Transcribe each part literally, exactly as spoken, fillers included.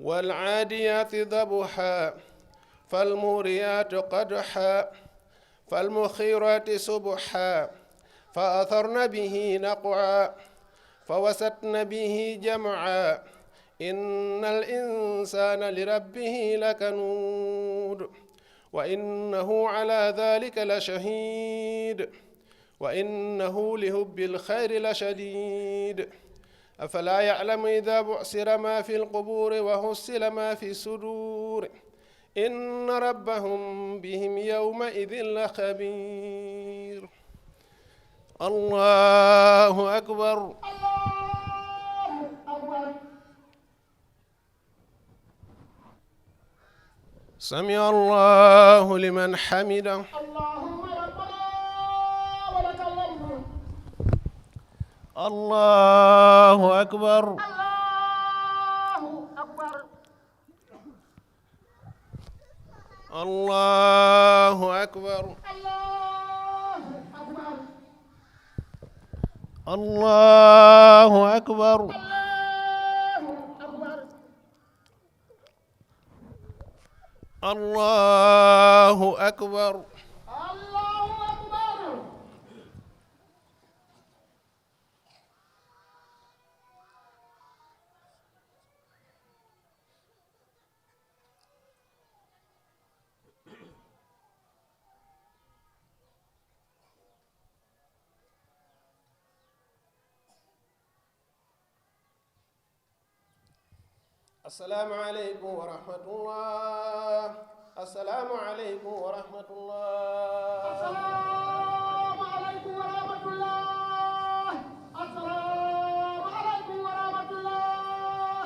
والعاديات ضبحا، فالموريات قدحا، فالمغيرات صبحا، فأثرن به نقعا، فوسطن به جمعا، إن الإنسان لربه لكنود، وإنه على ذلك لشهيد، وإنه لحب الخير لشديد، أفلا يعلم إذا بعثر ما في القبور وحصل ما في الصدور، إن ربهم بهم يومئذ لخبير. الله أكبر. الله أكبر. سمع الله لمن حمده. اللهم ربنا ولك الحمد. الله أكبر. الله أكبر. الله أكبر. الله أكبر. الله أكبر. الله أكبر. الله أكبر. الله أكبر. السلام عليكم ورحمة الله. السلام عليكم ورحمة الله. السلام عليكم ورحمة الله. السلام عليكم ورحمة الله.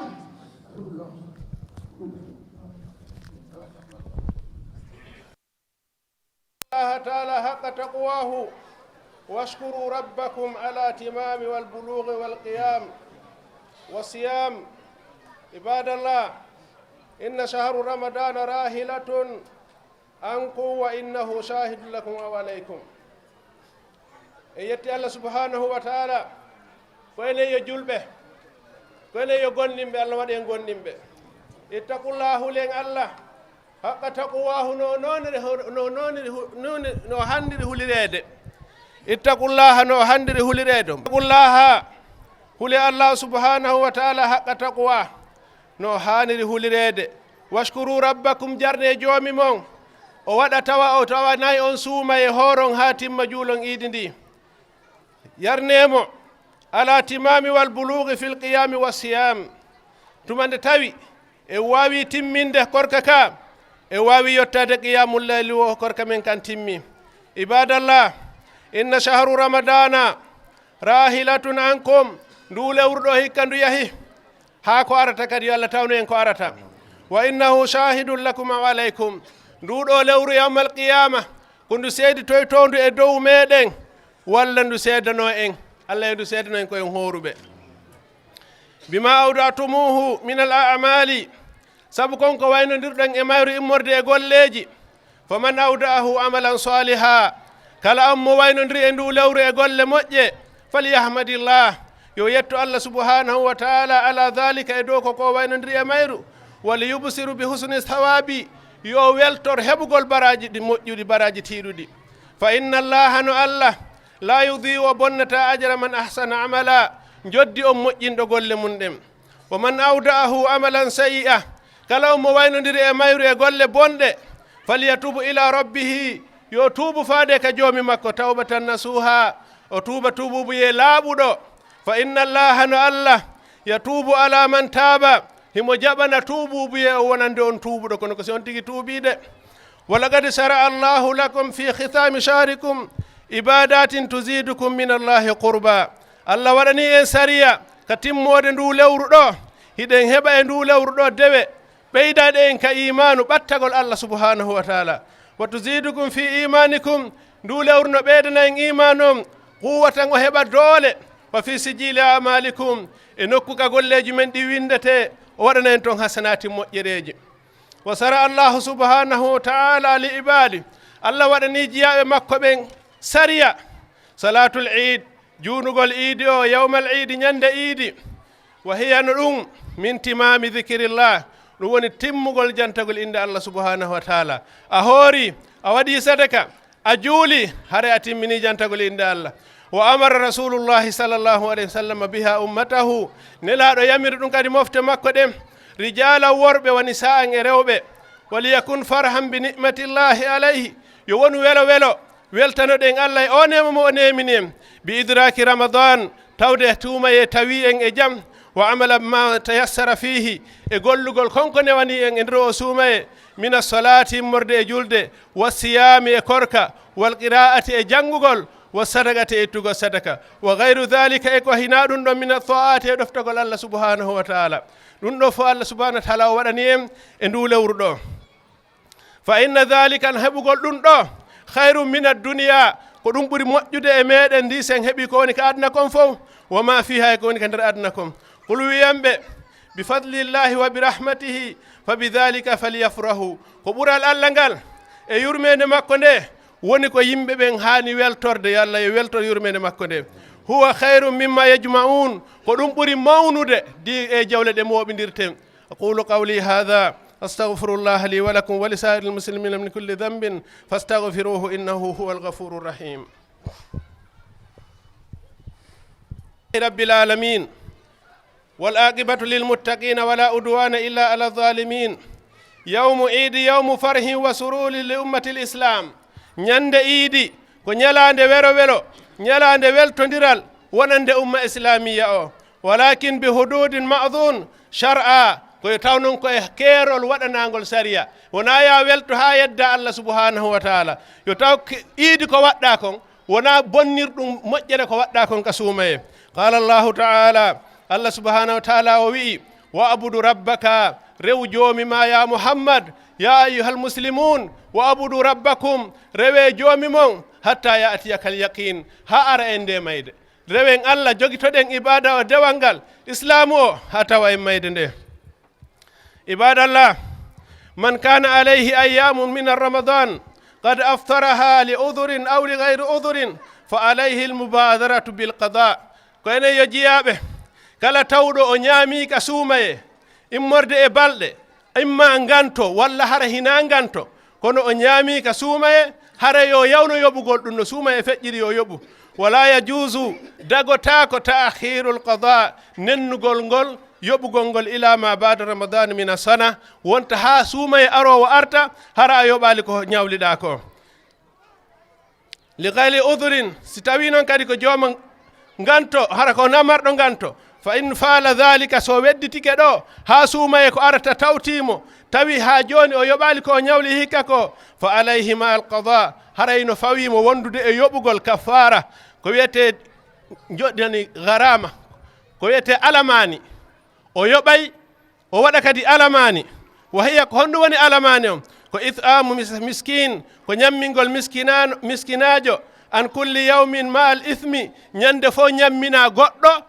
الله تعالى حق تقواه، واشكروا ربكم على التمام والبلوغ والقيام والصيام. عباد الله، إن شهر رمضان راحلة عنكم وإنه شاهد لكم أو عليكم. En yetti Allah subhanahu wa ta'ala. Ko enen yo julɓe, ko enen yo gomɗinɓe, Allah waɗa en gomɗinɓe. Ittaqullaha, hulen Allah, haqqa taqwahu, no noniri hu-, no noniri hu-, noni-, no handiri hulireede. Ittaqullaha, no handiri hulireede. Ittaqullaha, hule Allah subhanahu wa ta'ala haqqa taqwa, no haniri hulireede. Washkuru rabbakum, jarne joomi mon. O waɗa tawa o tawanay on suuma e hooron haa timma juulon iidi ndi. Yarnee mo ala timaami wal buluugi fil qiyaami wa siyaam. Tuma nde tawi e waawi timminde korka ka, e waawi yottaade qiyaamul layli wo korka men kan timmi. Ibadallah, inna shahru ramadana rahilatun ankum. Ndu lewru ɗo hikka ndu yahi. Haa ko arata kadi, yo Allah tawnu en ko arata. Wa innahu shahidun lakum aw alaykum. Ndu ɗo lewru yawmal qiyama, ko ndu seeditoytondu e dow meɗen, walla ndu seedano en. Allah e ndu seedano en ko en hooruɓe. Bima awdatumuhu min al a'mali. Sabu kon ko waynondirɗen e mayru immorde e golleeji. Faman awda'ahu amalan saliha, kala on mo waynondiri e ndu lewru e golle moƴƴe, falyahmadillah, yo yettu Allah subhanahu wa ta'ala ala dhalika, e dow ko ko waynondiri e mayru, wal yubsiru bi husni thawabi, yo weltor heɓugol baraji ɗi moƴƴuɗi, baraji tiiɗuɗi. Fa inna Allaha, no Allah, la yudhi'u, o bonnata, ajra man ahsana amala, njoddi on moƴƴinɗo golle mun ɗen. Wa man awda'ahu amalan sayyi'a, kala on mo waynondiri e mayru e golle bonɗe, falyatubu ila rabbihi, yo tuubu faade ka joomi makko, tawbatan nasuha, o tuuba tuububuye laaɓuɗo. Fa inna Allaha, no Allah, yatubu ala man taaba, himo jaɓana tuububuye o wonande on tuubuɗo, kono ko si on tigi tuubiide. Wa laqad shara'a Allahu lakum fi khitami shahrikum ibadatin tuzidukum min Allahi qurba. Allah waɗani en sariya ka timmoode ndu lewru ɗo. Hiɗen heɓa e ndu lewru ɗo dewe ɓeydaaɗe en ka imaanu, ɓattagol Allah subhanahu wa ta'ala. Wa tuzidukum fi imanikum, ndu lewru no ɓeydana en imaanu on, quwwatan, o heɓa doole, wa fi sijili amalikum, e nokku ka golleeji men ɗi winndete, o waɗana en ton hasanati, moƴƴereeji. Wa sara Allahu subhanahu wa ta'ala li ibadi, Allah waɗani jiyaaɓe makko ɓen sariya, salatul iid, juunugol iidi o, yawmal iidi, ñande iidi. Wa hiya, no ɗum, min timami dhikirillah, Ɗum woni timmugol jantagol innde Allah subhanahu wa taala. A hoori, a waɗi sadaka, a juuli, hare a timmini jantagol innde Allah. Wa amara rasulullahi sallallahu alayhi wa sallam biha ummatahu. Nelaaɗo yamiri ɗum kadi mofte makko ɗen. Rijalan, worɓe, wa nisaan, e rewɓe. Waliyakun farhan bi ni'matillahi alayhi. Yo wonu welo welo. Weltanoɗen Allah e o neema mo o neemini en. Bi idraki Ramadan, tawde suumayee tawi en e jam. Wa amala ma tayassara fihi, e gollugol kon ko newani en e nder o suumayee. Mina salati, immorde e julde. Wa siyami, e korka. Wal qiraati, e janngugol. Wa sadaqati, e ittugol sadaka. Wa gayru dhalika, e ko hinaa ɗum ɗon, mina taati, e ɗoftagol Allah subhanahu wa taala. Ɗum ɗo fof Allah subhanahu wa taala o waɗani en e ndu lewru ɗo. Fa inna dhalika, an heɓugol ɗum ɗo, khayrun min ad-dunya, ko ɗum ɓuri moƴƴude e meɗen ndi sen heɓi ko woni ka aduna kon fof, wa ma fiha, e ko woni ka nder aduna kon. Qul, wiyan ɓe, bi fadlillahi wa bi rahmatihi, fa bi dhalika falyafrahu. Ko ɓural Allah ngal e yurmeende makko nde woni ko yimɓe ɓen haani weltorde, yo Allah yo weltor yurmeende makko nde. Huwa khayrun mimma yajma'un, ko ɗum ɓuri mawnude ndi e jawle ɗe mooɓindirten. أقول قولي هذا، أستغفر الله لي ولكم ولسائر المسلمين من كل ذنب، فاستغفروه إنه هو الغفور الرحيم. رب العالمين، والعاقبة للمتقين، ولا عدوان إلا على الظالمين. يوم عيد، يوم فرح وسرور لأمة الإسلام. Ñande iidi ko ñalaande wero welo, ñalaande weltondiral wonande umma islamiya o. Walakin bi hududin ma'dun shar'a, ko yo taw noon ko e keerol waɗanaangol sariya. Wonaa yo a welto haa yedda Allah subhanahu wa taala. Yo taw ke-, iidi ko waɗɗaa kon, wonaa bonnirɗum moƴƴere ko waɗɗaa kon ka suumayee. Qala Allahu taala, Allah subhanahu wa taala o wi'i, "Wa abudu rabbaka, rew joomi ma ya Muhammad, ya ayyuhal muslimun, wa abudu rabbakum, rewe joomi mon, hatta ya'tiyakal yaqin, haa ara en nde mayde." Rewen Allah, jogitoɗen ibaada o, dewal ngal, Islaamu o, haa tawa en mayde nde. Ibadallah, man kana alayhi ayyamun min Ramadan qad aftaraha li udhurin aw li ghayri udhurin, fa alayhi al mubadaratu bil qada. Ko enen yo jiyaaɓe, kala tawɗo o ñaami ka suumayee, immorde e balɗe, imma nganto walla hara hinaa nganto, kono o ñaami ka suumayee, hara yo yawno yoɓugol ɗum no suumayee feƴƴiri yo yoɓu. Wala yajuuzu, dagotaako ta'khirul qada, nennugol ngol, yoɓugol ngol ila ma ba'da Ramadan mina sana, wonta haa suumayee aroowo arta, hara a yoɓaali ko ñawliɗaa ko. Li ghayri udhurin, si tawii noon kadi ko jooma nganto, hara ko namarɗo nganto, fa in faala dhalika, so wedditike ɗo, haa suumayee ko arata tawtii mo, tawi haa jooni o yoɓaali ko o ñawli hikka ko, fa alayhi ma al qada, haray no fawii mo wondude e yoɓugol kaffaara, ko wiyetee njoɗɗani gharama, ko wiyetee alamaani, o yoɓay. O waɗa kadi alamaani. Wa hiya, ko honɗum woni alamaani on? Ko it'amu mis-, miskin, ko ñammingol miskinaano, miskinaajo, an kulli yawmin ma al ithmi, ñande fof ñammina goɗɗo,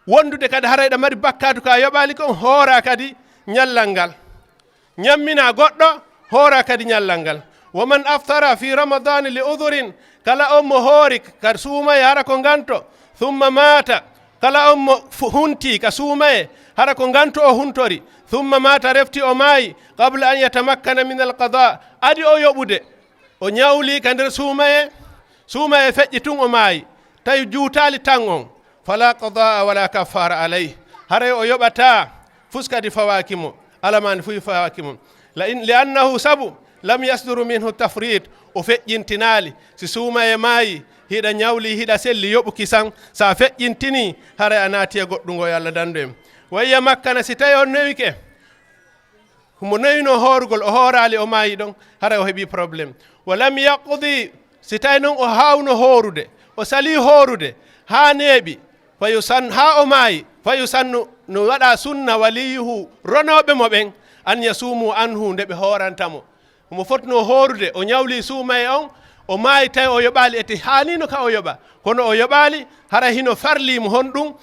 wondude kadi haray ɗa mari bakkaatu ka yoɓaali kon, hoora kadi ñallal ngal. Ñammina goɗɗo, hoora kadi ñallal ngal. Wa man aftara fi ramadani li udhurin, kala on mo hoori ka suumayee hara ko nganto, thumma mata, kala on mo fu-, hunti ka suumayee, hara ko nganto o huntori, thumma mata, refti o maayi, qabla an yatamakkana min al qada, adi o yoɓude, o ñawli ka nder suumayee, suumayee feƴƴi tun o maayi, tawi juutaali tan on, fala qada wala kaffara alayh, haray o yoɓata, fus kadi fawaaki mo, alamaani fuy fawaaki mo. La in, li annahu, sabu, lam yasduru minhu tafrit, o feƴƴintinaali. Si suumayee maayi, hiɗa ñawli, hiɗa selli, yoɓu kisan. Sa feƴƴintini, haray a naati e goɗɗungo, yo Allah dandu en. Wa iya makkana, si tawi on newike, mo newino hoorugol, o hooraali, o maayi ɗon, haray o heɓi problème. Wa lam yaqdi, si tawi noon o haawno hoorude, o salii hoorude, haa neeɓi, fa yusan-, haa o maayi, fa yusannu, no waɗa sunna waliyuhu, ronooɓe mo ɓen, an yasuumu anhu, nde ɓe hooranta mo. Mo fotnoo hoorude, o ñawlii suumayee on, o maayi tawi o yoɓaali, ete haaniino ka o yoɓa, kono o yoɓaali, hara hino farlii mo honɗum,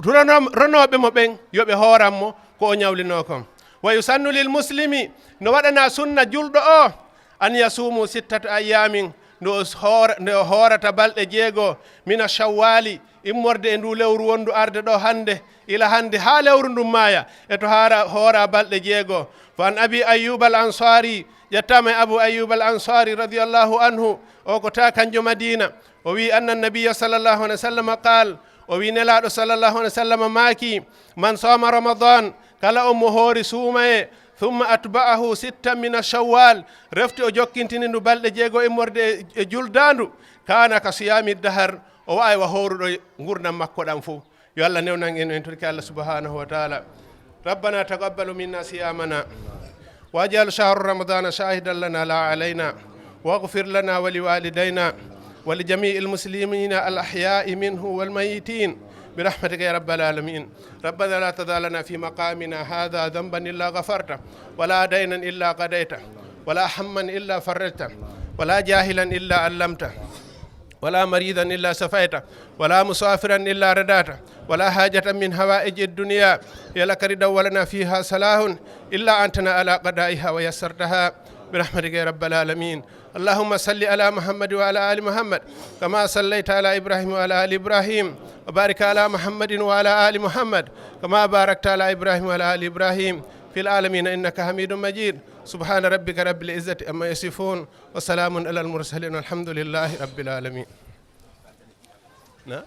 rono-, ronooɓe mo ɓen yo ɓe hooran mo ko o ñawlinoo kon. Wa yusannu lil muslimi, no waɗanaa sunna julɗo o, an yasuumu sittata ayyamin, Nde o hoora-, nde o hoorata balɗe jeego mina Shawwaali, immorde e ndu lewru wondu arde ɗo hannde, ila hannde haa lewru ndun maaya, e to haara-, hoora balɗe jeego. Fa an Abi Ayyub al Ansari, ƴettaama e Abu Ayyub al Ansari radiyallahu anhu, o ko ta kanjo Madina. O wi, anna nabiyya sallallahu alaihi wasallam qaal, o wi Nelaaɗo sallallahu alaihi wasallam maaki, man sama Ramadan, kala on mo hoori suumaye, thumma atba'ahu sittan mina Shawwal, refti o jokkintini ndu balɗe jeego immorde e, e juldaandu, kana ka siyami dahar, o wa'i wa hooruɗo ngurndan makko ɗan fow. Yo Allah newnan en, en torki Allah subhanahu wa ta'ala. ربنا تقبل منا صيامنا واجعل شهر رمضان شاهدا لنا لا علينا واغفر لنا ولوالدينا ولجميع المسلمين الأحياء منه والميتين برحمتك يا رب العالمين. ربنا لا تدع لنا في مقامنا هذا ذنبا إلا غفرته ولا دينا إلا قضيته ولا هما إلا فرجته ولا جاهلا إلا علمته ولا مريضا إلا شفيته ولا مسافرا إلا رداته ولا حاجة من حوائج الدنيا هي لك رضا ولنا فيها صلاح إلا أعنتنا على قضائها ويسرتها برحمتك يا رب العالمين. اللهم صل على محمد وعلى آل محمد كما صليت على إبراهيم وعلى آل إبراهيم وبارك على محمد وعلى آل محمد كما باركت على إبراهيم وعلى آل إبراهيم في العالمين إنك حميد مجيد. سبحان ربك رب العزة عما يصفون وسلام على المرسلين والحمد لله رب العالمين. Na?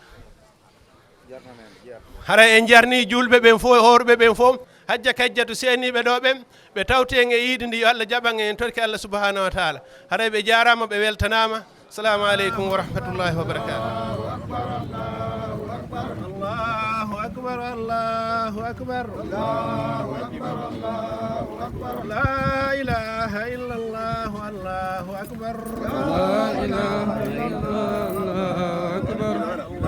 Haray en jarni julɓe ɓen fof, hoorɓe ɓen fof, hajja kajjatu seeniiɓe ɗo ɓen, ɓe tawti en e iidi ndi, yo Allah jaɓan en, en torki Allah subhanahu wa ta'ala. Haray ɓe jaaraama, ɓe weltanaama. Assalamu aleykum wa rahmatullahi wa barakatuh. Allahu akbar, Allahu akbar. La ilaha illallah, Allahu akbar. La ilaha illallah, Allahu akbar.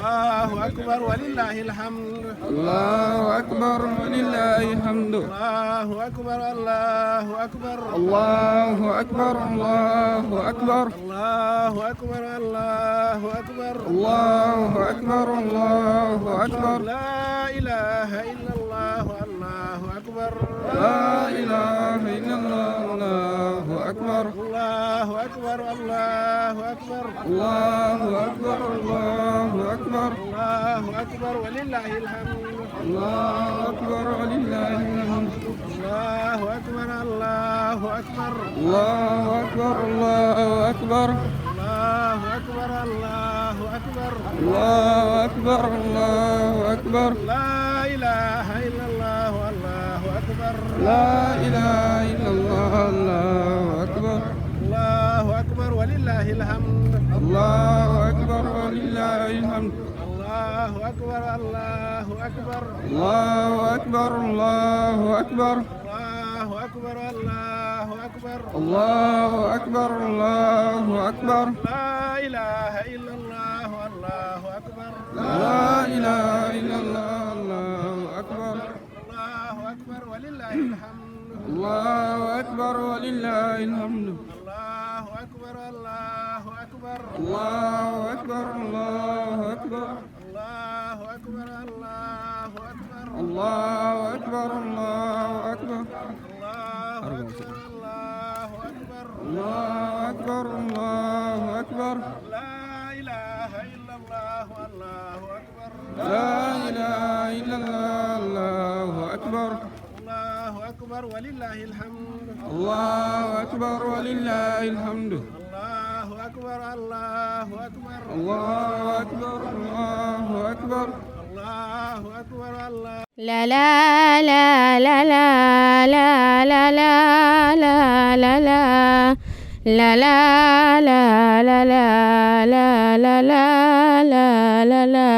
Allahu akbar, walillahil hamd. Allahu akbar, walillahil hamd. Allahu akbar, Allahu akbar. Allahu akbar, Allahu akbar. Allahu akbar, Allahu akbar. Allahu akbar, Allahu akbar. La ilaha illallah, Allahu akbar. La ilaha illallah, Allahu akbar. Allahu akbar, Allahu akbar. Allahu akbar, Allahu akbar. Allahu akbar, walillahil hamd. Allahu akbar, walillahil hamd. Allahu akbar, Allahu akbar. Allahu akbar, Allahu akbar. Allahu akbar, Allahu akbar. Allahu akbar, Allahu akbar. La ilaha illallah, Allahu akbar. La ilaha illallah, Allahu akbar. Allahu akbar, walillahil hamd. Allahu akbar, walillahil hamd. Allahu akbar, Allahu akbar. Allahu akbar, Allahu akbar. Allahu akbar, Allahu akbar. Allahu akbar, Allahu akbar. La ilaha illallah, Allahu akbar. La ilaha illallah, Allahu akbar. Allahu akbar, walillahil hamd. Allahu akbar, walillahil hamd. Allahu akbar, Allahu akbar. Allahu akbar, Allahu akbar. Allahu akbar, Allahu akbar. Allahu akbar, Allahu akbar. Allahu akbar, Allahu akbar. Allahu akbar, Allahu akbar. La ilaha illallah, Allahu akbar. La ilaha illallah, Allahu akbar. Allahu akbar, walillahil hamd. Allahu akbar, walillahil hamd. Allahu akbar, Allahu akbar. Allahu akbar, Allahu akbar. Allahu akbar, Allah. La la la la la la la la la la la. La la la la la la la la la la la.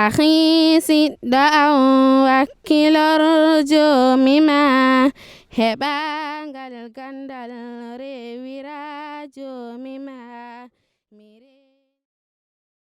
Akhi, siɗɗo an, wakkilor joomi ma, heɓa ngal ganndal, rewira joomi ma. Mi